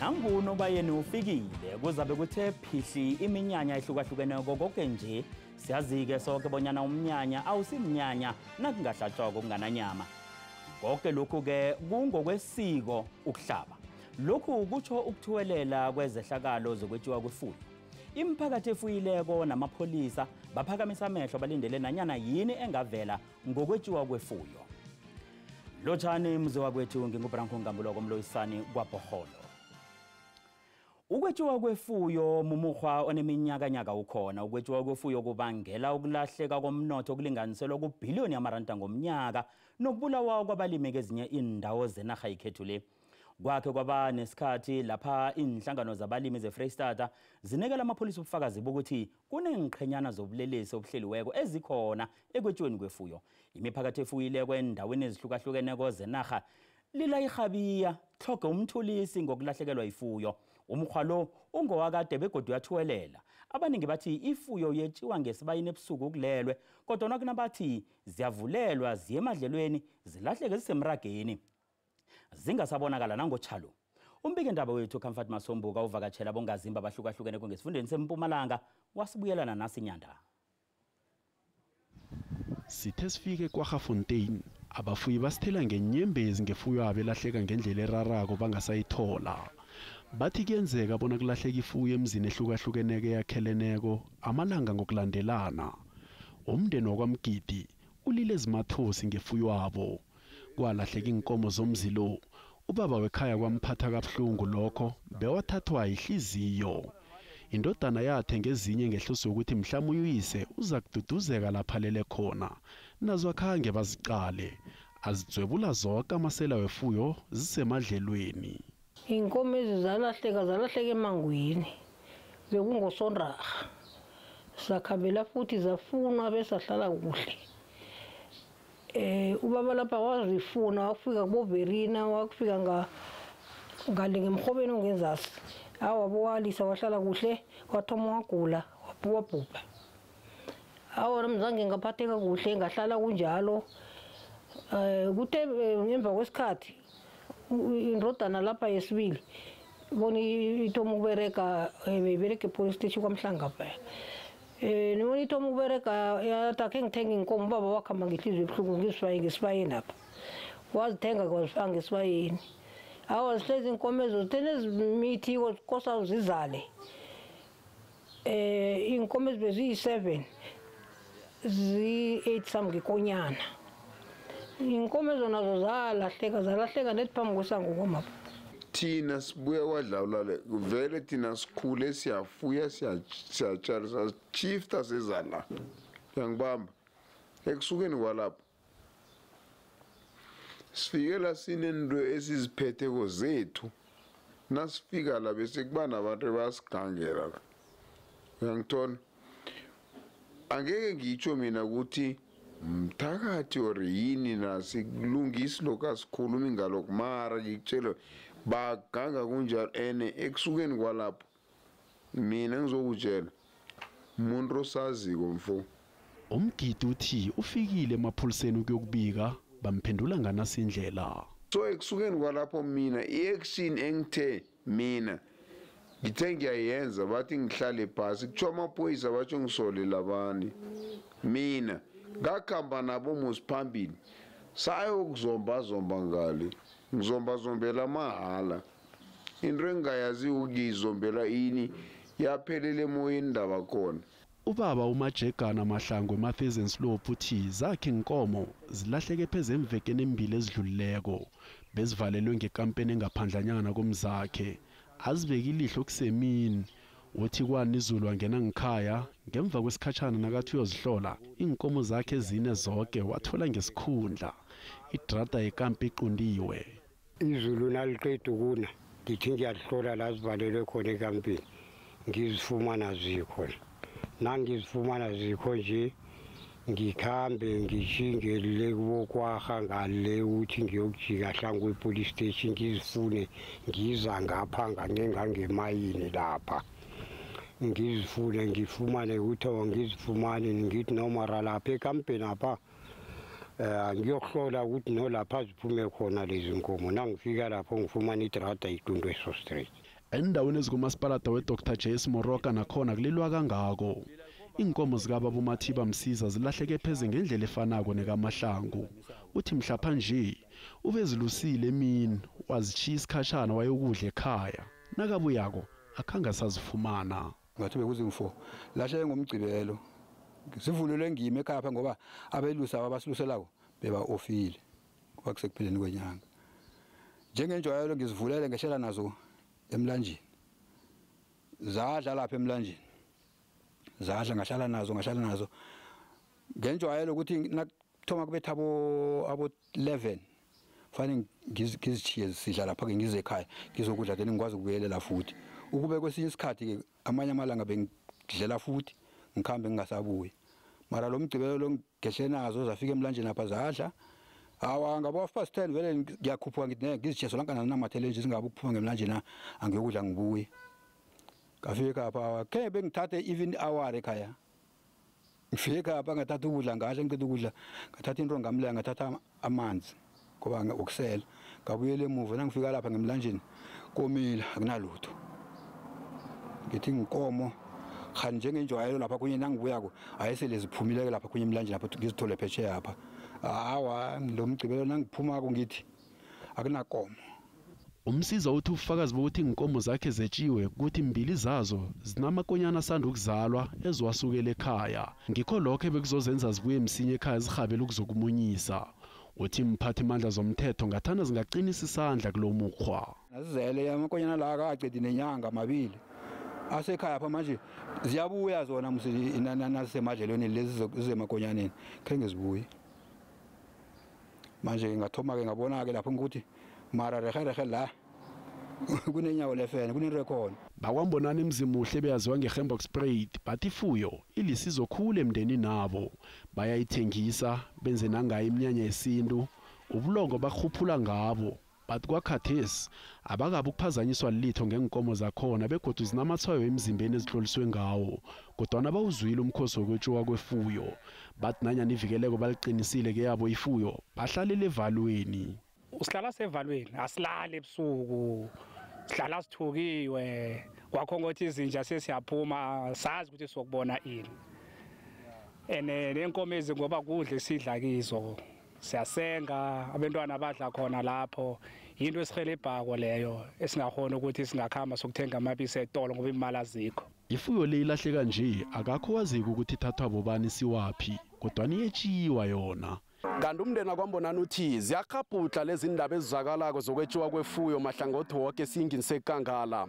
Nangunobayeni ufikile kuzabe kuthe phihli iminyanya ehlukahlukeneko konke nje siyazi-ke soke bonyana umnyanya awusimnyanya nakungahlatshwako kungananyama. Konke lokhu-ke kungokwesiko ukuhlaba. Lokhu kutsho ukuthuwelela kwezehlakalo zokwetjiwa kwefuyo. Imiphakathi efuyileko namapholisa baphakamisa amehlo balindele nanyana yini engavela ngokwetjiwa kwefuyo. Lotshani mzi wakwethu, nginguBranko Ngambulo komloyisani kwaBhoholo. Ukwetjiwa kwefuyo mumukghwa oneminyakanyaka ukhona. Ukwetjiwa kwefuyo kubangela ukulahleka komnotho okulinganiselwa kubhiliyoni yamaranda ngomnyaka nokubulawa kwabalimi kezinye iindawo zenarha yekhethu le. Kwakhe kwaba nesikhathi lapha iinhlangano zabalimi zeFreyistata zinikela amapholisa ubufakazi bokuthi kuneenqhenyana zobulelesi obuhleliweko ezikhona ekwetjiweni kwefuyo. Imiphakathi efuyileko endaweni ezihlukahlukeneko zenarha lila irhabiya tlhoge umthulisi ngokulahlekelwa ifuyo. Umukghwa lo ungowakade begodu uyathuwelela. Abaningi bathi ifuyo yetjiwa ngesibayeni ebusuku kulelwe, kodwa nakunabathi ziyavulelwa ziye emadlelweni zilahleke zisemrageni zingasabonakala nangotshalo. Umbikendaba wethu Comfort Masombuka uvakatshela bongazimba abahlukahlukeneko ngesifundeni sempumalanga wasibuyelana nasinyanda. Sithe sifike kwaGafontein abafuyi basithela ngenyembezi ngefuyo yabo elahleka ngendlela erarako bangasayithola. Bathi kuyenzeka bona kulahleka ifuyo emzini ehlukahlukeneko eyakheleneko amalanga ngokulandelana. Umndeni wakwaMgidi ulile ezimathosi ngefuyo yabo. Kwalahleka iinkomo zomzi lo. Ubaba wekhaya kwamphatha kabuhlungu lokho bewathathwa ihliziyo. Indodana yathenga ezinye ngehloso yokuthi mhlawumbe uyise uza kududuzeka lapha alele khona. Nazo akhange baziqale. Azitswebula zonke amasela wefuyo zisemadlelweni. Iinkomo ezi zalahleka zalahleka emangweni. Bekungosondarha. Sakhambela futhi zafunwa besahlala kuhle. Ubaba lapha wazifuna wafika kuboverina wafika ngale ngemrhobeni ongenzasi. Awa bowalisa wahlala kuhle wathoma wagula wabhubha. Awa namzange ngaphatheka kuhle ngahlala kunjalo. Kuthe emva kwesikhathi indodana lapha yesibili bona ithoma ukubereka beyibereka epolice station kwaMhlanga phaya. Nibona ithoma ukubereka yathi akhe ngithenge iinkomo, ubaba wakhamba ngehliziyo ebuhlungu ngisibaye ngesibayeni apha. Wazithenga wazifaka ngesibayeni. Awa zihlezi iinkomo ezo zithene ezimithiko kosa zizale. Iinkomo ezi beziyi-7 ziyi-8 sam ngekonyana. Iinkomo ezo nazo zalahleka zalahleka nethi phambi kwesango kwamapha. Thina sibuya kwadlawulale vele thina sikhule siyafuya siyatshala sashifta seza la. Uyangibamba? Ekusukeni kwalapho sifikela sinento esiziphetheko zethu. Nasifika la bese kuba nabantu bayasigangela la. Uyangithola? Angeke ngitsho mina ukuthi mthakathi or yini nasikulungisi lokhu asikhulumi ngalokhu mara ngikutshele baganga kunjalo. Ene ekusukeni kwalapho mina ngizokutshela umuntu osaziko mfo. Umgidi uthi ufikile emapholiseni ukuyokubika bamphendula nganasindlela. So ekusukeni kwalapho mina i-action engithe mina ngithe ngiyayenza bathi ngihlale phasi kuthiwa amaphoyisa batsho ngisolela bani. Mina ngakhamba nabo musi phambili sayokuzombazomba ngale ngizombazombela mahala into engingayaziyo ukuyizombela ini yaphelela emoyeni indaba khona. Ubaba uMajegana Mahlangu eMathezen Slope uthi zakhe inkomo zilahleke pheze emvekeni embili ezidlulileko bezivalelwe ngekampeni engaphandlanyana komzakhe azibeke ilihlo kusemini. Uthi kwani izulu wangena ngikhaya ngemva kwesikhatshana nakathi uyozihlola iinkomo zakhe ezine zonke wathola ngesikhundla idrada yekampi iqundiwe. Izulu naliqeda ukuna ngithi ngiyahlola la zivalelwe khona ekampini ngizifumana zikhona. Nangizifumana zikho nje ngikhambe ngijingele kubokwaha ngale ukuthi ngiyokujika hlangu kwe-police station ngizifune ngiza ngapha ngangengangemayini lapha ngizifune ngifumane ukuthi ngizifumane ngithi nomara lapha ekampeni apha ngiyokuhlola ukuthi nolapha ziphume khona lezi nkomo. Nangifika lapho ngifumana idrada iqundwe so straight. Endaweni ezikumasipalata we-Dr J.S. Moroka nakhona kulilwa kangako. Iinkomo zikababa uMathiba Msiza zilahleke pheze ngendlela efanako nekaMahlangu. Uthi mhlapha nje ubezilusile emini, wazitjhiya isikhashana wayokudla ekhaya. Nakabuyako akhange asazifumana. Ngathi bekuzingu-4 lahleke ngomgcibelo. Zivulelwe ngimi ekhaya pha ngoba abelusi abasiluselako beba-ofile kuba kusekupheleni kwenyanga. Njengenjwayelo ngizivulele ngehlela nazo emlanjeni. Zadla lapha emlanjeni. Zadla ngahlala nazo ngahlala nazo. Ngenjwayelo ukuthi nakuthoma kubetha abo 11 fanele ngizithiye sidla lapha ke ngize ekhaya ngizokudla then ngikwazi ukubuyelela futhi. Ukube kwesinye isikhathi ke amanye amalanga bengidlela futhi ngikhambe ngingasabuyi. Mara lo mgcibelo lo ngehle nazo zafika emlanjeni apha zadla. Awa ngabo 10:30 vele ngiyakhuphuka ngithi ne ngizithiye solankana namathele nje singabe ukuphuma ngemlanjeni angiyokudla ngibuye. Ngafika apha ke bengithathe even hour ekhaya. Ngifika apha ngathatha ukudla ngadla ngiqeda ukudla ngathatha into ngamlaya ngathatha amanzi ngoba ukusela. Ngabuyela emuva nangifika lapha ngemlanjeni komile akunalutho. Ngithi inkomo khani njengenjwayelo lapha kunye nangibuyako ayesele ziphumile lapha kunye emlanjeni lapha ngizithole phetsheya apha. Awa lo mgcibelo nangiphumako ngithi akunakomo. Umsiza uthi ubufakazi bokuthi iinkomo zakhe zetshiwe kuthi mbili zazo zinamakonyana asanda ukuzalwa eziwasukela ekhaya. Ngikho lokho ebekuzozenza zibuye msinya ekhaya zihabele ukuzokumunyisa. Uthi mphathimandla zomthetho ngathana zingaqinisa isandla kulo mukghwa. Nazizele amakonyana la akaqedi nenyanga mabili. Asekhaya pha manje ziyabuya zona nasemadlelweni lezi zemakonyaneni khe ngizibuye. Manje ngathoma ke ngabona ke lapho ukuthi mara rehe la kunenyawo lefene kunerekhona. Bakwambonani emzimuhle beyaziwa ngeHembox Spray bathi ifuyo ilisizo khulu emndenini nabo. Bayayithengisa benze nangayo iminyanya yesintu, ubulongo bakhuphula ngabo. Bathi kwakhathesi abakabi ukuphazanyiswa litho ngeenkomo zakhona begodu zinamathwayo emzimbeni ezihloliswe ngawo, kodwana bawuzwile umkhosi wokwetshiwa kwefuyo. Bathi nanyana ivikeleko baliqinisile ke yabo ifuyo bahlalele evalweni. Usihlala sevalweni, asilali ebusuku, sihlala sithukiwe. Kwakho ngothi izinja sesiyaphuma sazi ukuthi sokubona ini. Ene nenkomo ezi ngoba kudle sidla kizo. Siyasenga abantwana badla khona lapho. Into esihelebhako leyo esingakhona ukuthi singakhamba sokuthenga amabisi etolo ngoba imali azikho. Ifuyo le ilahleka nje akakho waziko ukuthi ithathwa bobani siwaphi, kodwa iyetshiwa yona. Kanti umndeni wakwambonani uthi ziyakghabhudla lezi ndaba ezizakalako zokwetshiwa kwefuyo mahlangothi woke esiyingini sekangala.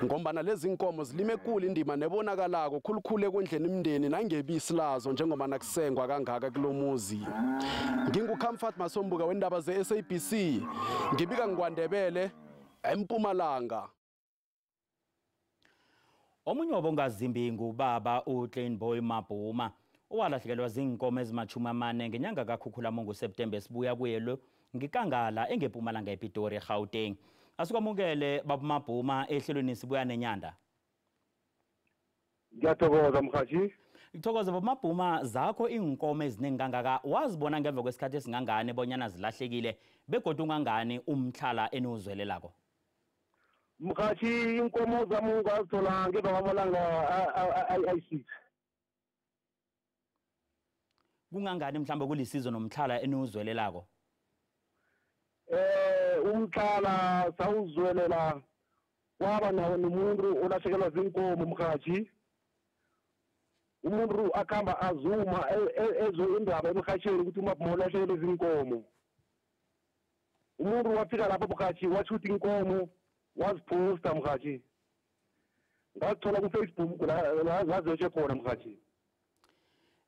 Ngombana lezi nkomo zilime kulu indima nebonakalako khulukhulu ekondleni imindeni nangebisi lazo njengoba kusengwa kangaka kulomuzi. NginguComfort Masombuka wendaba ze-SABC ngibika ngikwaNdebele eMpumalanga. Omunye wabongazimbi ngubaba uCleanboy Mabhuma owalahlekelwa ziinkomo ezimachumi amane ngenyanga kaKhukhulamungu September esibuya kuyelo ngikangala engePumalanga ePitori eGauteng. Asikwamukele baba Mabhuma ehlelweni sibuya nenyanda. Ngiyathokoza mhaji. Ngithokoza baba Mabhuma, zakho iinkomo eziningi kangaka wazibona ngemva kwesikhathi esingangani bonyana zilahlekile begodu ungangani umtlhala eniwuzwelelako? Mhaji, inkomo zami ngazithola ngemva kwamalanga ayi-6. Kungangani mhlawumbe kulisizo nomtlhala eniwuzwelelako? Umtlhala sawuzwelela kwaba nawo nomuntu olahlekelwa zinkomo mhaji. Umuntu akhamba azuma ezwe indaba emhathweni ukuthi uMabhuma ulahlekelwe zinkomo. Umuntu wafika lapho mhaji wathuta inkomo waziphosta mhaji. Ngazithola ku-Facebook la zazetshe khona mhaji.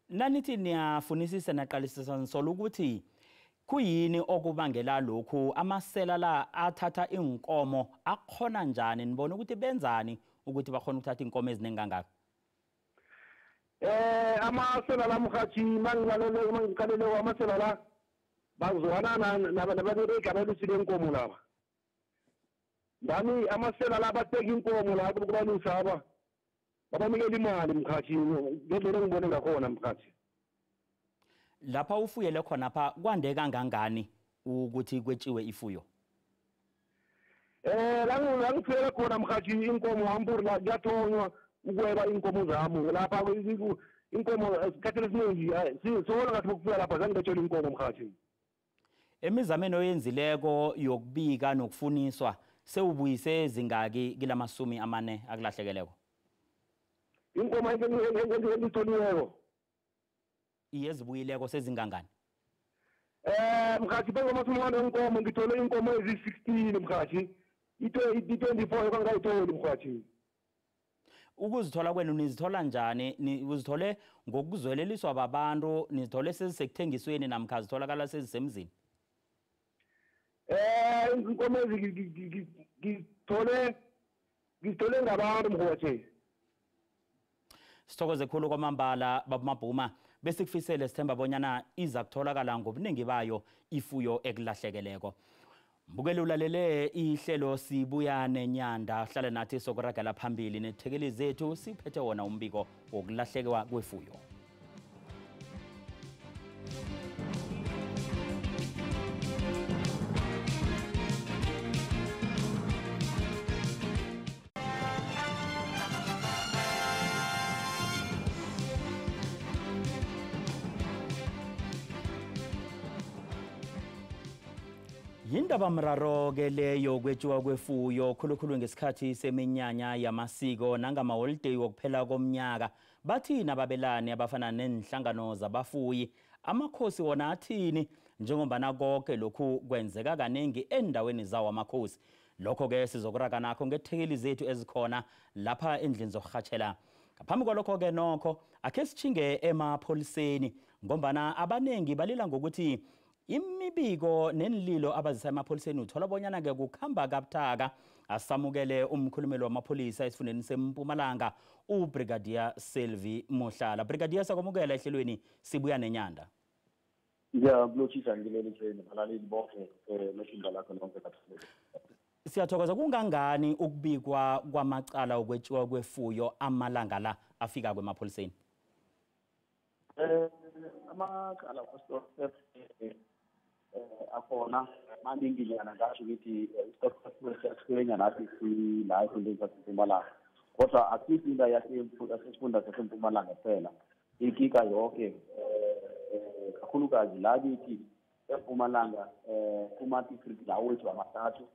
Nanithi niyafunisisa naqalisisa nisola ukuthi kuyini okubangela lokhu, amasela la athatha inkomo akhona njani, nibona ukuthi benzani ukuthi bakhona ukuthatha inkomo eziningi kangaka? Amasela la mhaji mangilalele mangikalele amasela la bazwana nababereki abalusi benkomo laba. Ndani amasela la bateka inkomo la kubalusi aba babanikela imali mhaji ngendlela engibone ngakhona mhaji. Lapha ufuyele khona pha kwande kangangani ukuthi kwetshiwe ifuyo? La ngifuyela khona mhathi inkomo ampuri la kuyathonywa ukweba inkomo zami lapha inkomo esikhathini esiningi sibona ngathi bokufuya lapha zange betshela inkomo mhathi. Emizameni oyenzileko yokubika nokufuniswa sewubuyise zingaki kilamasumi amane akulahlekeleko? Inkomo engitholiweko iye zibuyileko sezingangani? Mhathi bengamasumi amane inkomo ngithole inkomo ezi-16 mhathi, i-24 ekangayitholi mhathi. Ukuzithola kwenu nizithola njani? Uzithole ngokuzweleliswa babantu, nizithole sezisekuthengisweni namkha zitholakala sezisemzini? Inkomo ngithole ngabantu mhathi. Sithokoze khulu kwamambala babumabhuma, bese kufisele sithemba bonyana iza kutholakala ngobuningi bayo ifuyo ekulahlekeleko. Mbukeli ulalele ihlelo Sibuya Nenyanda, hlale nathi sokuragela phambili nethekeli zethu siphethe wona umbiko wokulahlekwa kwefuyo. Yindaba mraro-ke leyo kwetshiwa kwefuyo khulukhulu ngesikhathi seminyanya yamasiko nangamaholideyi wokuphela komnyaka. Bathini ababelani abafana nenhlangano zabafuyi? Amakhosi wona athini njengombana konke lokhu kwenzeka kaningi endaweni zawo amakhosi? Lokho-ke sizokuraga nakho ngethekeli zethu ezikhona lapha endlini zokurhatshela. Ngaphambi kwalokho-ke nokho akhe sitjhinge emapholiseni ngombana abaningi balila ngokuthi imibiko nenililo abazisa emapholiseni uthola bonyana-ke kukhamba kabuthaka. Asamukele umkhulumeli wamapholisa esifundeni seMpumalanga uBrigadier Selvi Mohlala. Brigadier, sakwamukela ehlelweni Sibuya Nenyanda. Ngiyakulotshisa ngileli hlelo balaleli bonke nethimba lakho lonke. Siyathokoza. Kungangani ukubikwa kwamacala okwetshiwa kwefuyo amalanga la afika kwemapholiseni? Amacala akhona maningi nyana, ngasho ukuthi i-stock siyasikhwenya nathi sila esifundeni saseMpumalanga, kodwa akusiyo into yasesifunda saseMpumalanga kuphela, inkinga yonke kakhulukazi la kithi eMpumalanga kuma-district la wethu amathathu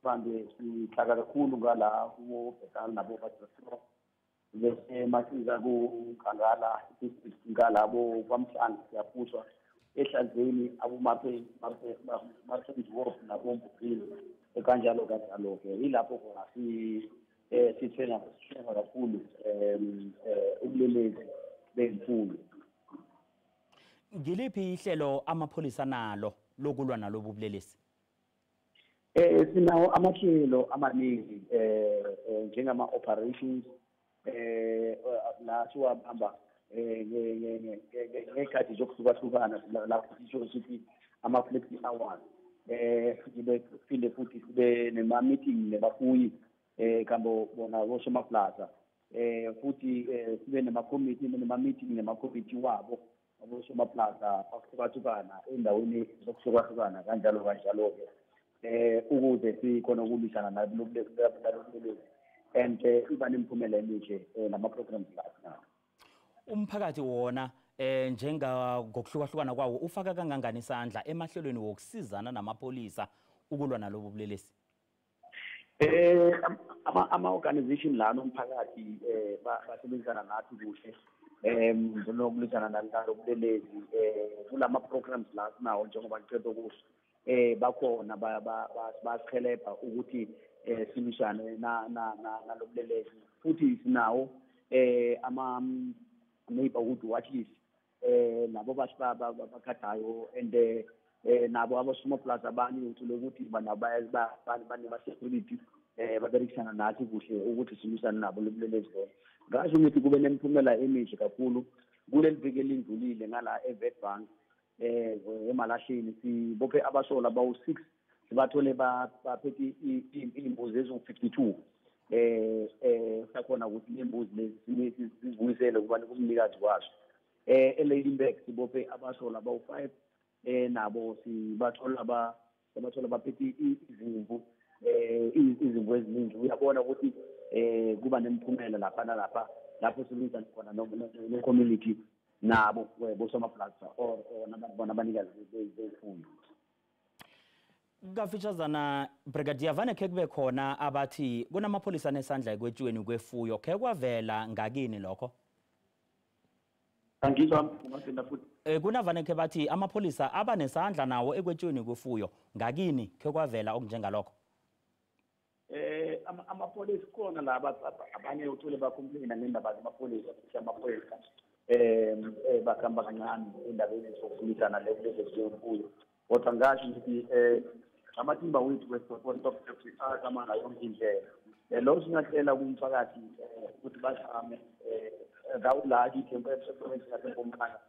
manje sihlaka kakhulu ngala kubo-Bethal nabo-Badrasro, bese masiza kuNkangala district ngalabo kwaMhlanga siyaphushwa ehlanzeni abo-Martins Wharf nabo-Mbugini kanjalo kanjalo-ke. Yilapho khona sithenga kakhulu ubulelesi bemfuyo. Ngiliphi ihlelo amapholisa nalo lokulwa nalobu bulelesi? Sinawo amahlelo amaningi njengama-operations la siwabamba ngekhathi zokuhlukahlukana lapho sisho sithi ama-flexi hours, sibe phinde futhi sibe nema-meeting nebafuyi kambo bona bosomaplaza, futhi sibe nemakomiti nema-meeting nemakomiti wabo abosomaplaza bakuhlukahlukana endaweni zokuhlukahlukana kanjalo kanjalo-ke, ukuze sikhona ukulwisana nalobulelesi and iba nemiphumela emihle nama-programs la sinawo. Umphakathi wona njenga ngokuhlukahlukana kwawo ufaka kangangani isandla emahlelweni wokusizana namapholisa ukulwa nalobu bulelesi? Ama-organization lana umphakathi basebenzisana nathi kuhle nokulwisana nalobulelesi kulama programs la sinawo njengoba ngiceda ukusho, bakhona basihelebha ukuthi silwisane nalobulelesi. Futhi sinawo ama neighborhood watches nabo bakhadayo and nabo abosomaplaza abanye uthole ukuthi banema-security baberekisana nathi kuhle ukuthi silwisane nabo lobulelesi lo. Ngasho ngithi kube nemiphumela emihle kakhulu kuleli viki elindlulile ngala eWitbank emalahleni sibophe abasola bawu-6, sibathole baphethe iy'mbuzi eziwu-52. Sakhona ukuthi lembuzi lezi sizibuyisele kubani kumnikazi wazo. eLadyburg sibophe abasola bawu-5, nabo sibathola baphethe izimvu Kuba nemiphumela lapha nalapha lapho silungisa khona ne-community nabo bosomaplasa or bona abanikazi bezifuyo. Kafitshazana Brigadier, vane khe kube khona abathi kunamapholisa nesandla ekwetshiweni kwefuyo, khe kwavela ngakini lokho? Angizwa, ungaphinda futhi. Kunavane khe bathi amapholisa abanesandla nawo ekwetshiweni kwefuyo, ngakini khe kwavela okunjengalokho? Amapholisa khona laba abanye uthole bacomplaina ngendaba zamapholisa ukuthi amapholisa bakhamba kancane endabeni zokufunisana lezi zemfuyo, kodwa ngasho ukuthi amathimba wethu we-stop theft azama ngayo yonke indlela. Lo singacela kumphakathi ukuthi bazame la kithi eprovinsi yaseMpumalanga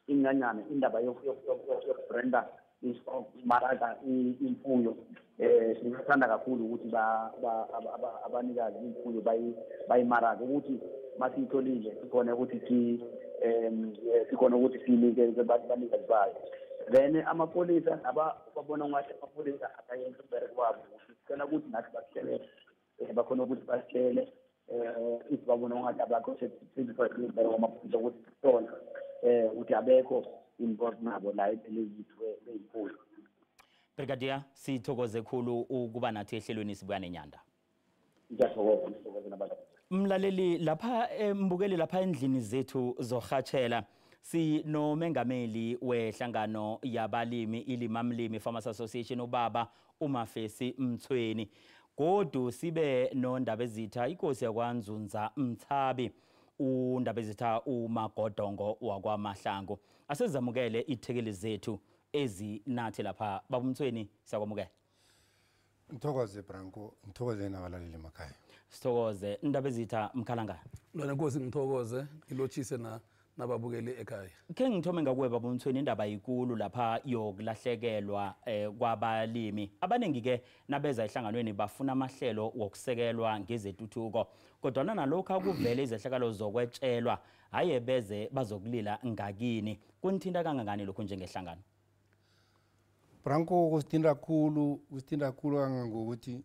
inganyana indaba yokubrenda maraga imfuyo. Singathanda kakhulu ukuthi abanikazi imfuyo bayimaraga ukuthi masiyitholile sikhona ukuthi sikhona ukuthi sinike abanikazi bayo. Then amapolisa babona ngathi amapolisa akayenzi umbereko wabo, sicela ukuthi nathi basihlele bakhona ukuthi basihlele if babona ngathi abakho umbereko wamapolisa ukuthi sithole ukuthi abekho involved nabo la elezithu beyimfuyo. Brigadier, sithokoze khulu ukuba nathi ehlelweni sibuya nenyanda. Ngiyathokoza, ngithokoze nabantu. Mlaleli lapha mbukeli lapha endlini zethu zorhatshela sinomengameli wehlangano yabalimi iLimamlimi Farmers Association ubaba uMafesi Mtsweni. Godu sibe noNdabezitha inkosi yakwaNzunza Mthabi, uNdabezitha uMagodongo wakwaMahlangu. Asizamukele ithekeli zethu ezinathi lapha. Baba Mtsweni, siyakwamukela. Ngithokoze Branko, ngithokoze nabalaleli emakhaya. Sithokoze Ndabezitha Mkhalangana. Mntwana Nkosi, ngithokoze ngilotshise nababukeli ekhaya. Ke ngithome ngakuwe baba Mtsweni, indaba ikulu lapha yokulahlekelwa kwabalimi. Abaningi ke nabeza ehlanganweni bafuna amahlelo wokusekelwa ngezetuthuko, kodwa nalokho akuvele izehlakalo zokwetshelwa haye beze bazokulila ngakini. Kunithinta kangangani lokhu njengehlangano? Branko, kusithinta khulu, kusithinta khulu kangangokuthi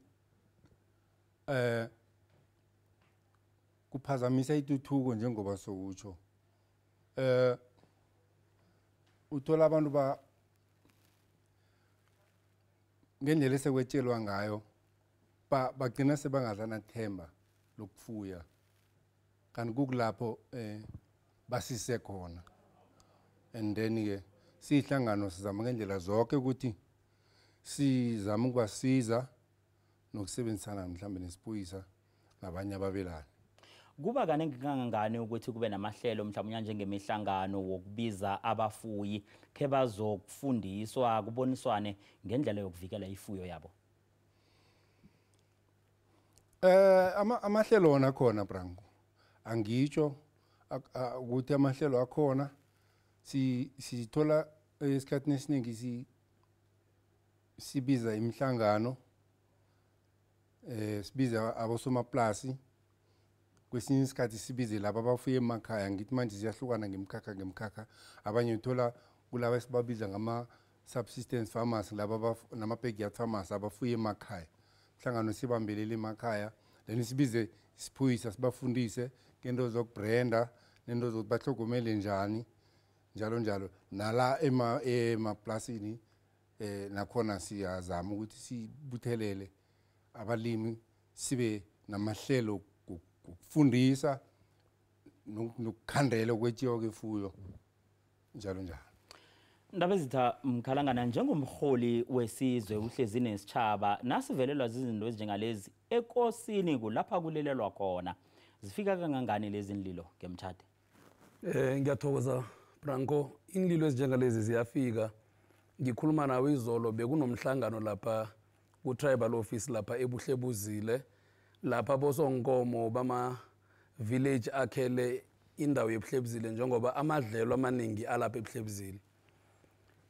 kuphazamisa ituthuko njengoba sokutsho. Uthola abantu ba ngendlela esekwetshelwa ngayo bagcina sebangasanathemba lokufuya, kanti kukulapho basise khona. And then ke sihlangano sizama ngendlela zonke ukuthi sizame ukubasiza nokusebenzisana mhlambe nesiphoyisa nabanye ababelani. Kuba kaningi kangangani ukuthi kube namahlelo mhlawumbe njengemihlangano wokubiza abafuyi khe bazokufundiswa kuboniswane ngendlela yokuvikela ifuyo yabo? Amahlelo wona khona Branko, angitsho ukuthi amahlelo akhona sithola esikhathini esiningi sibiza imihlangano, sibiza abosomaplasi, kwesinye isikhathi sibize laba abafuye emakhaya. Ngithi manje siyahlukana ngemkhakha ngemkhakha, abanye uthola kulaba esibabiza ngama-subsistence farmers laba nama-backyard farmers abafuye emakhaya, mhlangano sibambelele emakhaya. Then sibize isiphoyisa sibafundise ngento zokubrenda nento zokuthi bahlogomele njani njalo njalo. Nala emaplasini nakhona siyazama ukuthi sibuthelele abalimi sibe namahlelo ukufundisa nokukhandela ukwetjiwa kwefuyo njalo njalo. Ndabezitha Mkhalangana, njengomholi wesizwe uhlezi nesitshaba, nasivelelwa izinto ezinjengalezi ekosini kulapha kulelelwa khona, zifika kangangani lezi nlilo ngemtshade? Ngiyathokoza Branko, inlilo ezinjengalezi ziyafika. Ngikhuluma nawe izolo bekunomhlangano lapha ku-tribal office lapha eBuhlebuzile, lapha bosonkomo bama village akhele indawo yeBuhlebuzile njengoba amadlelo amaningi alapha eBuhlebuzile.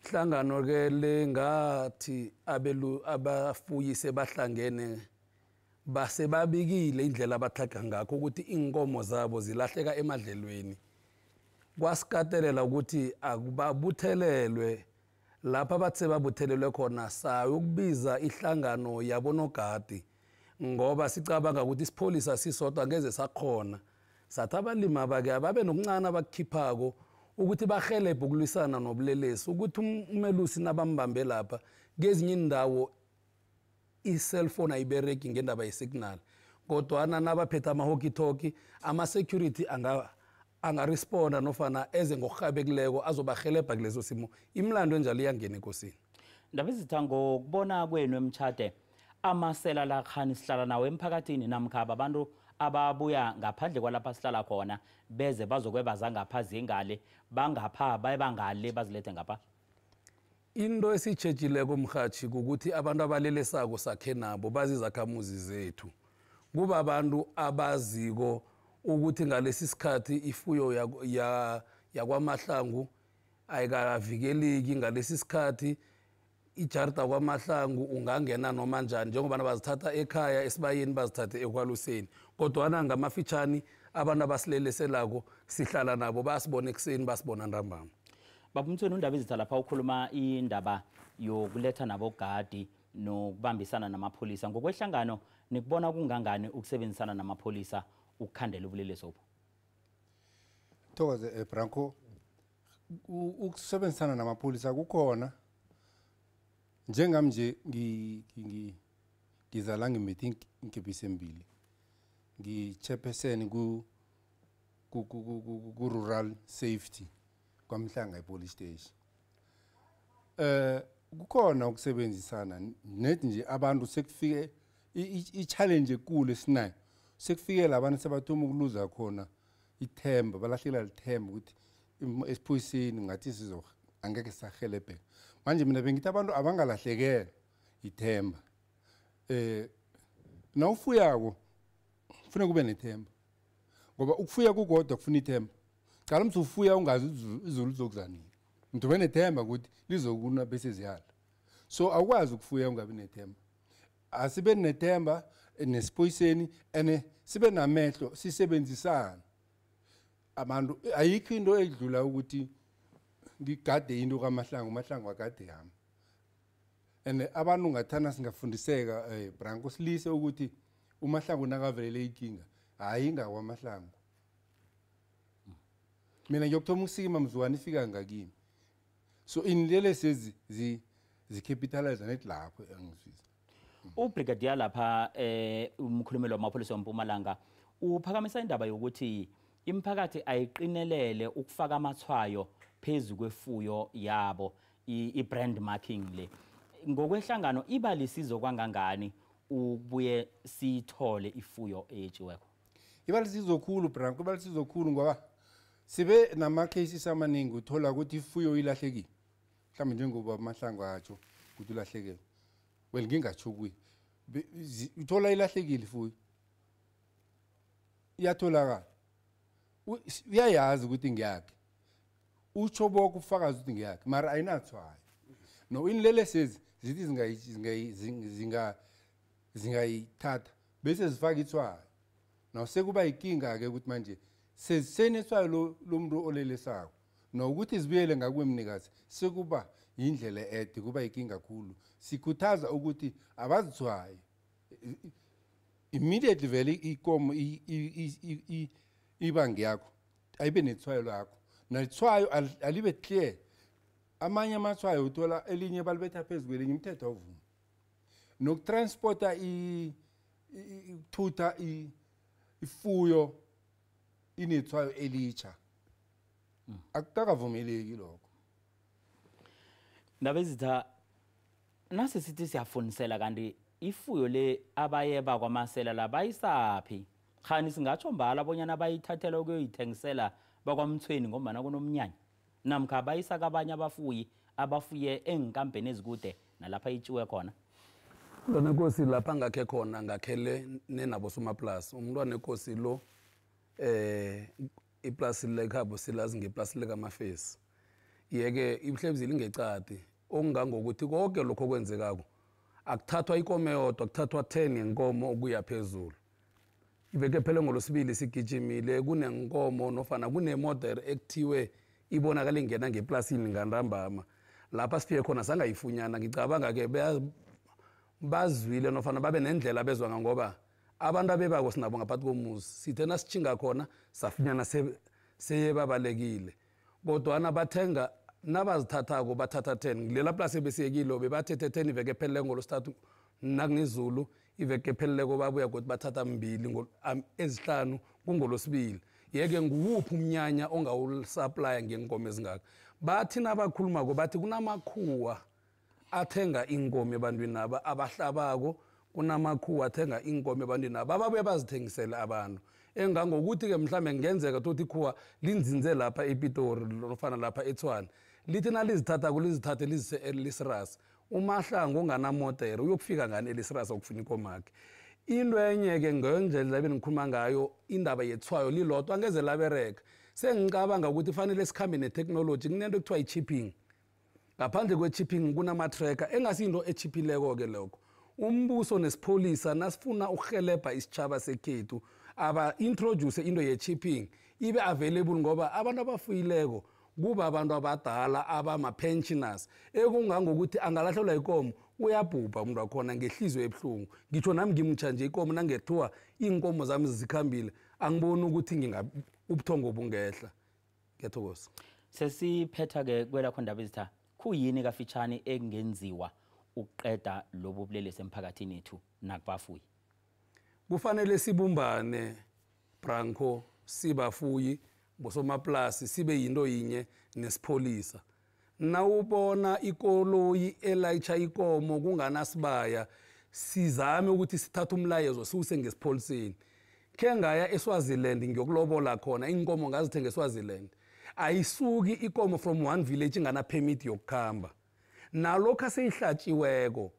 Hlangano ke le ngathi abafuyi sebahlangene basebabikile indlela abatlhaga ngakho ukuthi inkomo zabo zilahleka emadlelweni. Kwasikatelela ukuthi akubabuthelelwe lapha bathe babuthelelwe khona, sayokubiza ihlangano yabonogadi Ngoba sicabanga ukuthi isipholisa sisodwa ngeze sakhona. Sathi abalimi abake ababe nokuncane abakukhiphako ukuthi bahelebhe ukulwisana nobulelesi, ukuthi umelusi nabambambe lapha kezinye indawo i-cellphone ayibereki ngendaba ye-signal, kodwana nabaphethe ama-walkie-talkie ama-security angaresponda nofana eze ngokurhabekileko azobahelebha kuleso simo. Imilando enjalo iyangena ekosini. Ndabezitha, ngokubona kwenu emtshade, amasela lakhani sihlala nawo emphakathini namkha abantu ababuya ngaphandle kwalapha sihlala khona beze bazokweba zangapha zingale bangapha bayebangale bazilethe ngapha? Into esiyitshejileko mhathi kukuthi abantu abalelesako sakhe nabo bazizakhamuzi zethu, kuba abantu abaziko ukuthi ngalesi sikhathi ifuyo yakwaMahlangu ayikavikeleki, ngalesi sikhathi ijarda kwaMahlangu ungangena noma njani, njengoba bazithatha ekhaya esibayeni bazithathe ekwaluseni. Kodwana ngamafitshane abantu abasileleselako sihlala nabo, bayasibona ekuseni, basibona ntambama. Baba Mthweni, uNdabezitha lapha ukhuluma indaba yokuletha nabogadi nokubambisana namapholisa. Ngokwehlangano nikubona kungangani ukusebenzisana namapholisa ukukhandela ubulelesi obu? Thokoze Branko, ukusebenzisana namapholisa kukhona. Njengami nje ngizala ngimethe inkepisi embili, ngi-chairperson ku-rural safety kwaMhlanga e-police station. Kukhona ukusebenzisana net nje abantu sekufike i-challenge enkulu esinayo, sekufike labantu sebathoma ukuluza khona ithemba, balahlekelwa lithemba ukuthi esiphoyiseni ngathi sizo angeke sahelebheka. Manje mina bengithi abantu abangalahlekelwa ithemba. Nawufuyako kufuneka kube nethemba, ngoba ukufuya kukodwa kufuna ithemba. Qala mse ufuya ungazi izulu lizokuzanini, mntu ube nethemba ukuthi lizokuna bese ziyala. So awukwazi ukufuya ungabi nethemba. Asibe nethemba nesiphoyiseni ene sibe namehlo, sisebenzisane. Abantu ayikho into edlula ukuthi ngigade into kaMahlangu, uMahlangu akade yami. And abantu ngathana singafundiseka Branko, silise ukuthi uMahlangu nakavelele inkinga hayi ingakwaMahlangu. Mina ngiyokuthoma ukusikima mzukwane ifika ngakimi. So inilelesi zicapitalize net lapho engizwisa. Ubrigadier lapha umkhulumeli wamapholisa wempumalanga uphakamisa indaba yokuthi imiphakathi ayiqinelele ukufaka amathwayo phezu kwefuyo yabo, i-brand marking le. Ngokwehlangano iba lisizo kwangangani ukubuye sithole ifuyo eyetshiweko? Iba lisizo khulu Branko, iba lisizo khulu ngoba sibe nama-cases amaningi uthola ukuthi ifuyo ilahlekile. Mhlawumbe njengoba Mahlangu atsho ukuthi ulahlekile, well ngingatsho kuye, uthola ilahlekile ifuyo, iyatholakala, uyayazi ukuthi ngiyakhe, utsho bonke ubufakazi ukuthi ngiyakhe, mara ayinathwayo. No inilelesezi zithi zingayithatha bese zifaka ithwayo. Naw sekuba inkinga ke ukuthi manje senethwayo lomuntu olelesako, nokuthi zibuyele ngakuwe mnikazi sekuba indlela ede, kuba inkinga kakhulu. Sikhuthaza ukuthi abazithwaye immediately, vele ikomo ibangi yakho ayibe nethwayo lakho, nethwayo alibe clear. Amanye amathwayo uthola elinye balibetha phezu kwelinye, imithetho awuvumi. Nokutransporta ukuthutha ifuyo inethwayo elitsha akutakavumeleki lokho. Ndabezitha, nase sithi siyafunisela kanti ifuyo le abayeba kwamasela la bayisaphi? Khani singatsho mbala bonyana bayithathela ukuyoyithengisela bakwaMthweni ngombana kunomnyanya, namkha bayisa kabanye abafuyi abafuye enkampeni ezikude nalapha itshiwe khona? Umntwana enkosi lapha ngakhe khona ngakhele nenabo somaplasi. Umntwana enkosi lo iplasi lekhabo silazi ngeplasi likaMafesi. Yeke ibuhlebezi lingecadi okungangokuthi konke lokho okwenzekako akuthathwa ikomo eyodwa, kuthathwa 10 yenkomo ukuya phezulu. Iveke phele ngolosibili sigijimile kunenkomo nofana kunemodere ekuthiwe ibonakala ingena ngeplasini ngantambama. Lapha sifike khona sangayifunyana. Ngicabanga ke Bazwile nofana babe nendlela bezwa ngoba abantu abebako sinabo ngaphathi komuzi sithe nasitjhinga khona safunyana seyebabalekile kodwana bathenga nabazithathako bathatha 10 kulela plasi ebesiyekilo bebathethe 10 iveke epheleleko ngolosithathu nakunezulu iveke epheleleko babuya godu bathatha 2 ezihlanu kungolosibili. Yeke nguwuphi umnyanya ongawusaplaya ngeenkomo ezingaka? Bathi nabakhulumako bathi kunamakhuwa athenga iinkomo ebantwini aba abahlabako, kunamakhuwa athenga iinkomo ebantwini aba ababuye bazithengisele abantu. Engangokuthi-ke mhlambe kungenzeka thothi ikhuwa linzinze lapha ePitori nofana lapha eTshwane, lithi nalizithathako lizithathe lizise eLisrasa. Umahlangu onganamotere uyokufika ngani eLisrasa ukufuna ikomakhe? Into enye-ke ngendlela ebengikhuluma ngayo, indaba yethwayo lilodwa angeze labereka. Sengicabanga ukuthi fanele sikhambe neteknoloji. Kunento ekuthiwa i-chipping. Ngaphandle kwe-chipping kunama-tracker engasiyinto echiphileko-ke lokho. Umbuso nesipholisa nasifuna ukuhelebha isitjhaba sekhethu aba-introduce into ye-chipping ibe available, ngoba abantu abafuyileko kuba abantu abadala abama-pensioners ekungangokuthi angalahlelwa ikomo uyabhubha umuntu wakhona ngehliziyo ebuhlungu. Ngitsho nami ngimtsha nje ikomo nangethiwa iinkomo zami zikhambile angiboni ukuthi ubuthongo bungehla. Ngiyathokoza. Sesiphetha-ke kwelakho ndaba ezitha, khuyini kafitshane ekungenziwa ukuqeda lobu bulelesi emphakathini ethu nakubafuyi? Kufanele sibumbane Branko, sibafuyi bosomaplasi, sibe yinto yinye nesipholisa. Nawubona ikoloyi elayitsha ikomo kunganasibaya, sizame ukuthi sithathe umlayezo siwuse ngesipholiseni. Khe ngaya eSwaziland ngiyokulobola khona, inkomo ngazithenga eSwaziland. Ayisuki ikomo from one village ingana permit yokukhamba. Nalokho aseyihlatshiweko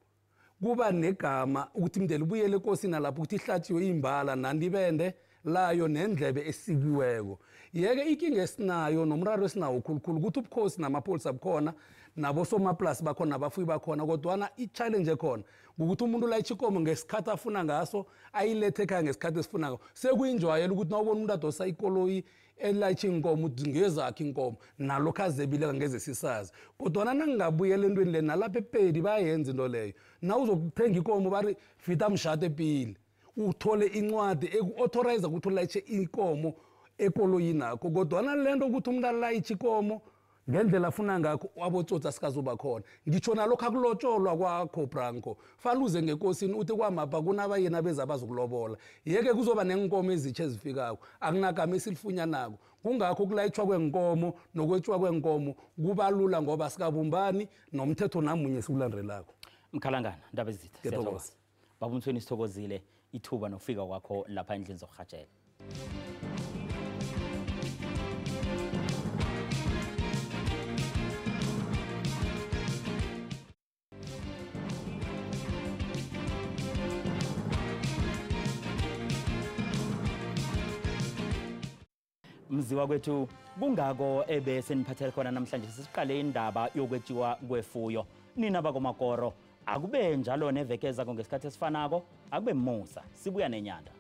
kuba negama ukuthi mndeni ubuyele ekosini lapho ukuthi ihlatshiwe imbala nandibende layo nendlebe esikiweko. Yeke ikinga esinayo nomraro esinawo khulukhulu ukuthi ubukhosi namapholisa bukhona nabosomaplasi bakhona nabafuyi bakhona, kodwana i-challenge ekhona ukuthi umuntu ulayitsha ikomo ngesikhathi afuna ngaso ayilethe ekhaya ngesikhathi esifuna ngaso. Sekuyinjwayelo ukuthi nawubona umuntu adosa ikoloyi elayitsha inkomo uthi ngezakhe inkomo, nalokho azebile ngeze sisazi. Kodwana nangingabuyela entweni le nalapha ePedi bayayenza into leyo. Nawuzokuthenga ikomo bari fita mshado epili, uthole incwadi eku-authorize ukuthi ulayitshe ikomo ekoloyini akho. Kodwana le nto ukuthi umuntu alayitshe ikomo ngendlela afuna ngakho abotsotsi asikazoba khona. Ngitsho nalokho akulotsholwa kwakho Branko, fanele uze ngekosini uthi kwamapha kunabayeni abeza bazokulobola, yeke kuzoba neenkomo ezitsha ezifikako, akunagama esilifunyanako. Kungakho ukulayitshwa kwenkomo nokwetshwa kwenkomo kubalula ngoba sikabumbani nomthetho namunye siwulandelako. Mkhalangana ndaba ezitha, siyathokoza. Baba Mthweni, sithokozile ithuba nokufika kwakho lapha endlini zokurhatshela. Mziwa kwethu, kungako ebese niphathele khona namhlanje sisiqale indaba yokwetjiwa kwefuyo. Nina bakomakoro, akube njalo neveke ezako ngesikhathi esifanako, akube musa, sibuya nenyanda.